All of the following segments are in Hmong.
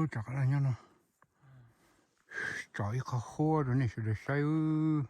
Tsom nyob no, tsom ib qho huab rau nej sawv daws saib.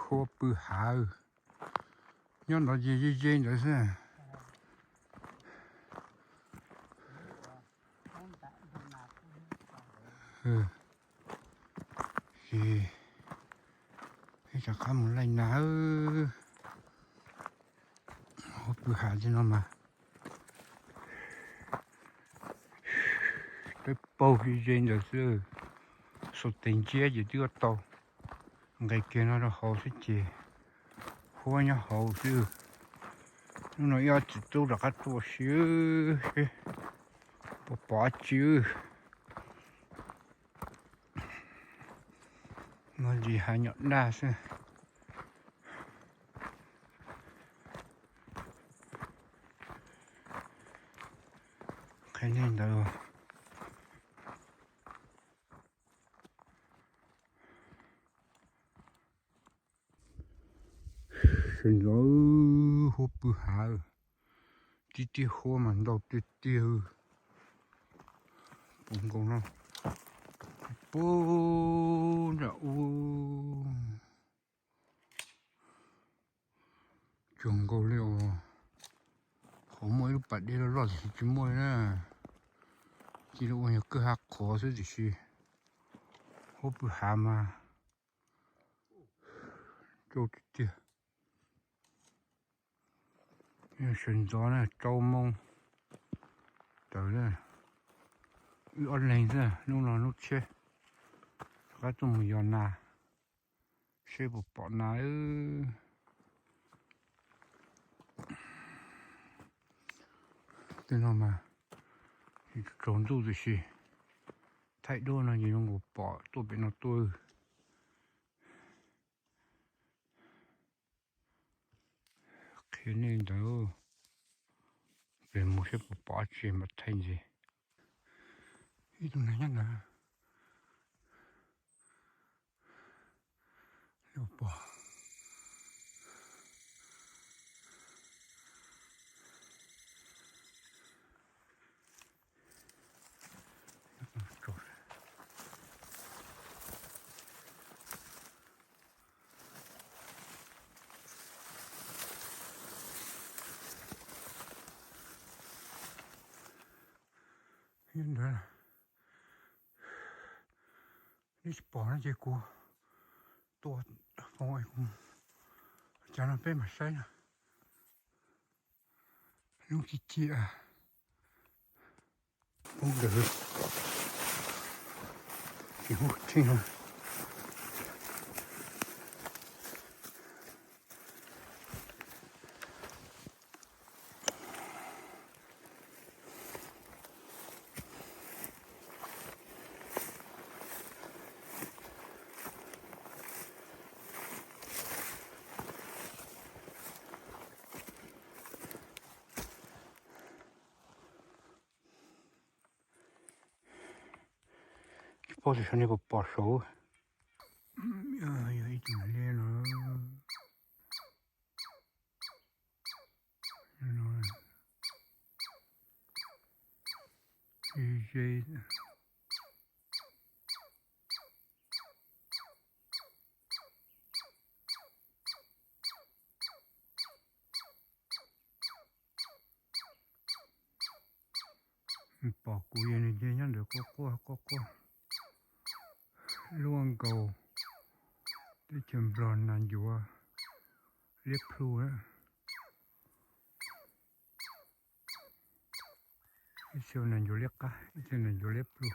Huab pw hav, nyob ntawd ces ze ze ntawd xwb. Ces ib rov qab mus laij nas. Huab pw hav tej no mas twb paug ze ze ntawd xwb. Xuas tes ntsiab ces twb yuav tau. Nqis kiag no rau hauv xwb ces huab nyob hauv xwb. Hnub no ib ob txiv tub rov qab tuaj si seb puas pom dab tsi. Muaj ntsis hav nyom daj xwb. Qhia nej ntawd, sawv ntxov huab pw hav, tib tiag huab mas ntau tiag tiag. Puv nkaus no, puag nram ub, tsuag nkaus li os. Qhov muaj ib lub pas dej loj loj tiam sis tsis muaj li na. Cia li ua yog kwj ha qhuav xwb tiam sis huab pw hav mas ntau tiag tiag. Sawv ntxov na, rau moos tawm na, wb ob leeg xwb, hnub no hnub tshiab rov qab tuaj mus yos nas seb puas pom nas. Tej no mas tsaus ntuj tiam sis thaij duab no ces zoo nkaus pom tuaj pem no tuaj. Qhia nej ntawd, pem mus seb puas pom dab tsi mam thaij ntxiv. Ib tug nas nyob ntawd. Pom. Neb tsis pom no ces kuv tua, tua, cas no peb mam saib na. Lub ci ci, poob ntawd, tsis muaj tsheej no. Tsis paub tias saum no puas pom saud. Yog ib tug liab no. Ze. Pom kuv yog nws nce nyob ntawd quaj quaj quaj quaj. Luaj nkaus teb chaws Nplog nas ncuav liab plhu. Ib txhia nas ncuav liab qab, ib txhia nas ncuav liab plhu.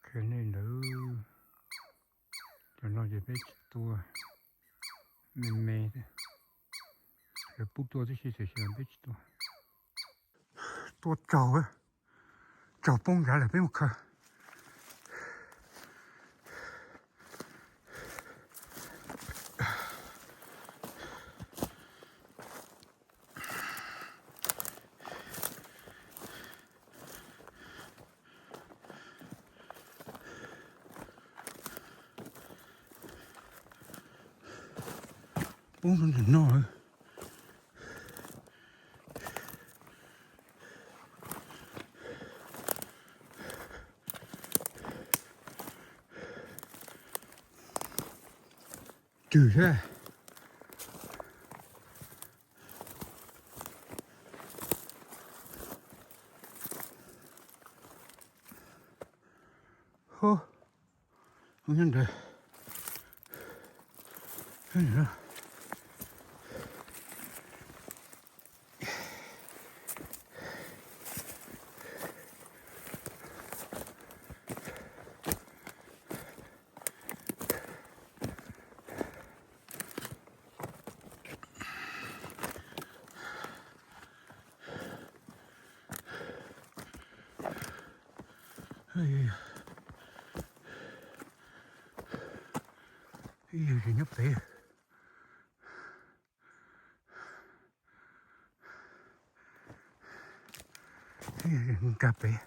Qhia nej ntawd, cov no ces peb tsis tua, me me, lawv pub tua tib si tiam sis peb tsis tua. Tua tsaug, tsaug poob nrad lawm peb mus khaws. Poob rau ntawm no. Twg thiab? Ho, nyob ntawd. Ib yam nyob pem. Nkag pem.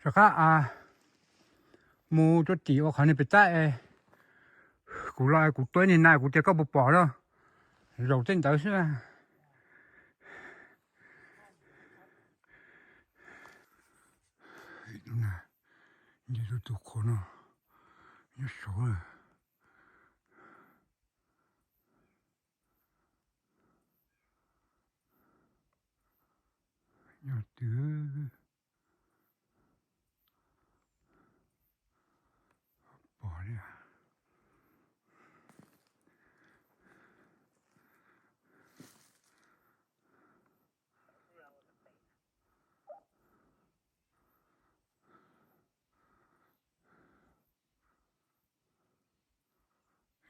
Rov qab mus rau tim ua qhov niag pem txaj. Kuv los kuv tuav niag na kuv tias koj puas pom no. Zaum tej ntawd xwb. Nce rau tus qhov no nyob saud. Nyob twg pom li.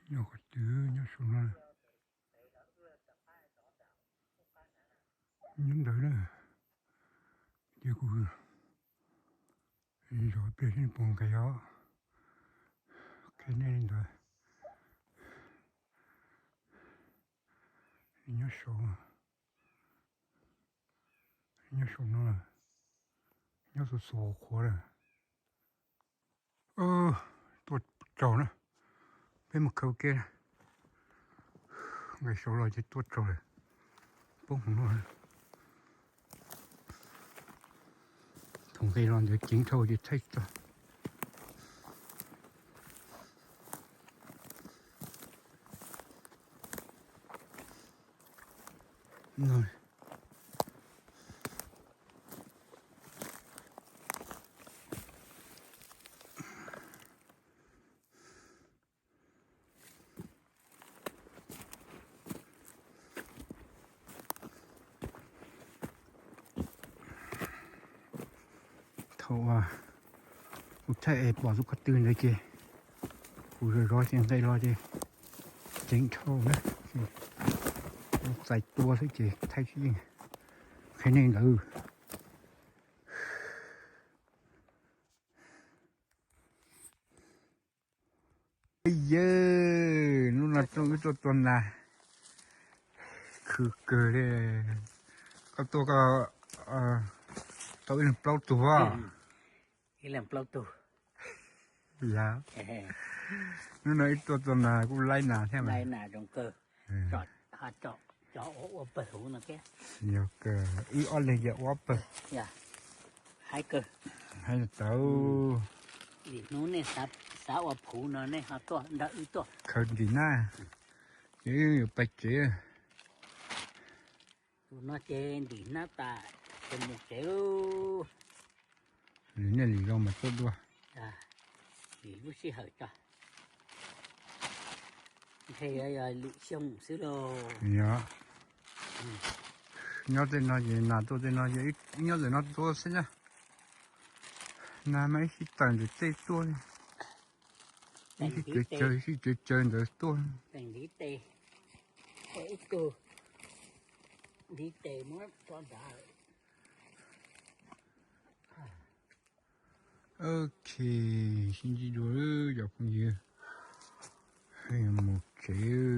Nyob qhov twg nyob saum no. Nyob ntawd na. Ces kuv zov pliag seb nws puas nqis os. Qhia nej li ntawd. Nyob saum, nyob saum no, nyob xuv xuv qhuav lawm. Tuaj tsaug na, peb mus khaws ua ke. Nqis saud los ces tuaj tsaug lawm. Poob hauv no. Thaum nqis los ntawd ceev dhau ces thaij tso. Thaum kuv thaij es pom tus ko tw ntawd ces kuv zov zov ces nqis los ces ceev dhau na, txais tua xwb ces thaij tsis yeej. Qhia nej ntawd. Yawg, hnub no tuaj wb tuaj tua nas, khwv kawg li. Koj tuaj koj tau ib leeg plaub tug os. Ib leeg plaub tug. Yog, hnub no wb tuaj tua nas kuj laib nas thiab mas. Yog kawg, wb ob leeg ces ua ob pawg. Hais tau, hnub nej xav ua phuv no nej ho tuaj nrog wb tuaj khaws ntim na, ces wb yuav pais tsev. Tus no ces ntim hnab tas ces mus tsev. Lwm niaj lwm zaus mas tuaj dua. Lwm lub sij hawm tso. Ntshe yog lwm xyoo xwb lauj. Yog, nyob tej no ces nas tuaj tej no ces wb nyob tej no tuaj xwb na. Nas mas ib sij tawm ntawm tej tuaj li. Ib sij tsaws tsaws ib sij tsaws tsaws ntawd tuaj. Ib tug Ntiv tes muab tso nrad. Ok, sib ntsib dua cov phooj ywg, mus tsev.